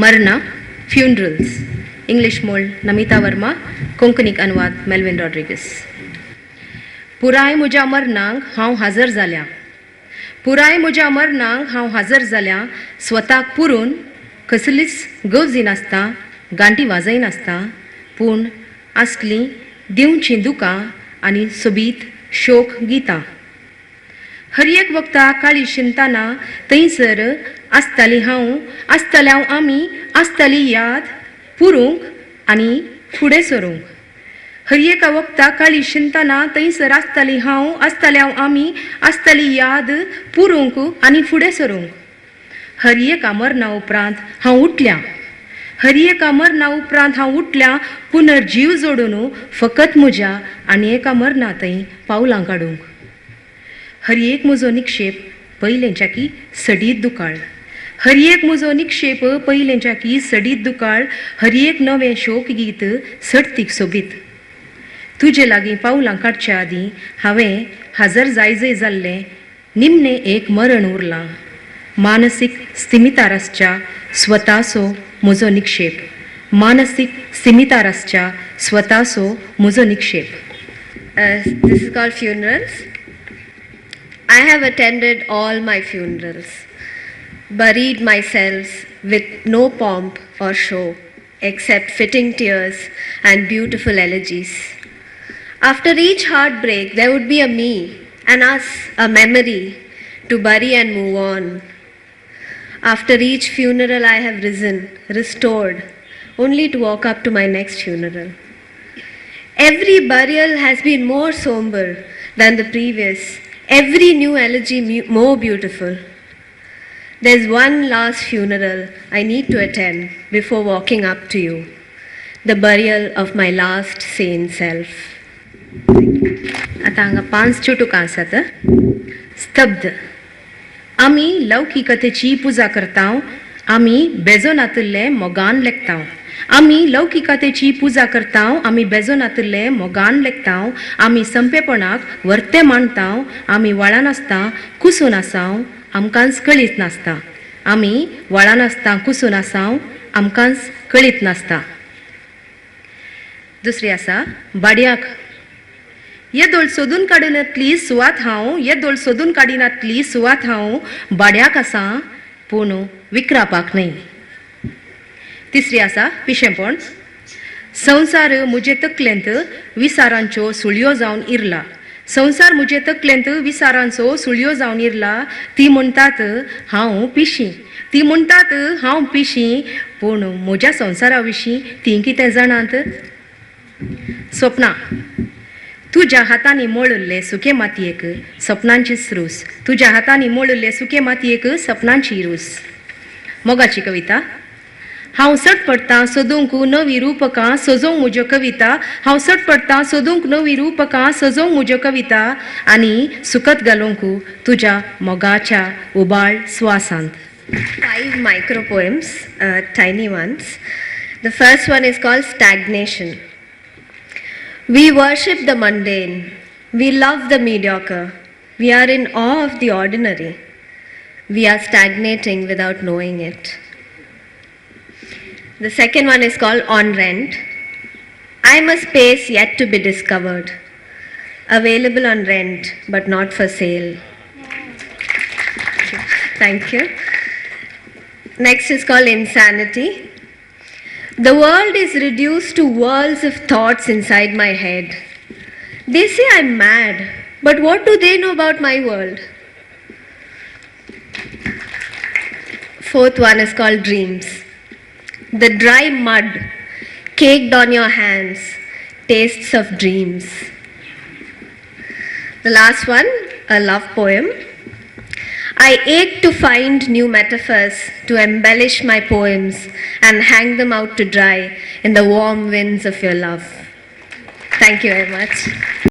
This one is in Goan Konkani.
मरणां, फ्युनरल्स. इंग्लीश मोल नमिता वर्मा, कोंकणीक अनुवाद मेल्विन रॉड्रिगस. पुराय म्हज्या मरणांक हांव हजर जाल्या, पुराय म्हज्या मरणांक हांव हजर जाल्या, स्वताक पुरून कसलीच गवजी नासता, गांठी वाजयनासता, पूण आसलीं दिवचीं दुकां आनी सोबीत शोक गितां. हर एक वखता काळी शिंदतना थंयसर आसताली हांव, आसताले हांव आमी, आसताली याद पुरूंक आनी फुडें सरूंक. हर एका वखता काळी शिंदतना थंयसर आसताली हांव, आसताले हांव आमी, आसताली याद पुरूंक आनी फुडें सरूंक. हर एका मरणा उपरांत हांव उठल्या, हर एका मरणा उपरांत हांव उठल्या, पुनर्जीव जोडून फकत म्हज्या आनी एका मरणा थंय पावलां काडूंक. हर एक म्हजो निक्षेप पयलेंच्याकी सडीत दुकाळ, हर एक म्हजो निक्षेप पयलेंच्याकी सडीत दुकाळ, हर एक नवें शोक गीत सडतीक सोबीत. तुजे लागीं पावलां काडच्या आदीं हांवें हजर जायजय जाल्लें निमणें एक मरण उरलां, मानसीक स्थिमितार आसच्या स्वताचो म्हजो निक्षेप, मानसीक स्थिमितार आसच्या स्वताचो म्हजो निक्षेप. This is called Funerals. I have attended all my funerals, buried myself with no pomp or show except fitting tears and beautiful elegies. After each heartbreak, there would be a me, and us, a memory to bury and move on. After each funeral, I have risen, restored, only to walk up to my next funeral. Every burial has been more somber than the previous, every new elegy more beautiful. There's one last funeral I need to attend before walking up to you, the burial of my last sane self. आतां हांगा पांच चुटुकां आसात. स्तब्ध. आमी लौकिकतेची पुजा करता, आमी बेजो नातिल्ले मोगान लेखता. आमी लौकिकतेची पुजा करता, आमी बेजो नातिल्ले मोगान लेखता. आमी संपेपणाक वर्ते मांडता, आमी वळान आसता कुसून आसाव, आमकांच कळीत नासता. आमी वळान आसता कुसून आसाव, आमकांच कळीत नासता. दुसरी आसा बाडयाक. येदोळ सोदून काडिनातली सुवात हांव, येदोळ सोदून काडिनातली सुवात हांव, बाड्याक आसा पूण विक्रापाक न्हय. तिसरी आसा पिशेंपण. संवसार म्हजे तकलेंत विसारांच्यो सुळयो जावन इरला, संवसार म्हजे तकलेंत विसारांचो सुळयो जावन इरला. ती म्हणटात हांव पिशी, ती म्हणटात हांव पिशी, पूण म्हज्या संवसारा विशीं तीं कितें जाणात? स्वप्नां. तुज्या हातांनी मळिल्ले सुके मातयेक सपनांचीच रूस, तुज्या हातांनी मळिल्ले सुके मातयेक सपनांची रूस. मोगाची कविता. हांव सट पडटां सोदूंक नवी रुपकां सजोवंक म्हज्यो कविता, हांव सट पडटां सोदूंक नवी रुपकां सजोवंक म्हज्यो कविता आनी सुकत घालूंक तुज्या मोगाच्या उबाळ स्वासांत. Five micro poems, tiny ones. The first one is called Stagnation. We worship the mundane. We love the mediocre. We are in awe of the ordinary. We are stagnating without knowing it. The second one is called On Rent. I'm a space yet to be discovered, available on rent but not for sale. Thank you. Next is called Insanity. The world is reduced to whirls of thoughts inside my head. They say I'm mad, but what do they know about my world? Fourth one is called Dreams. The dry mud caked on your hands tastes of dreams. The last one, a love poem. I ache to find new metaphors to embellish my poems and hang them out to dry in the warm winds of your love. Thank you very much.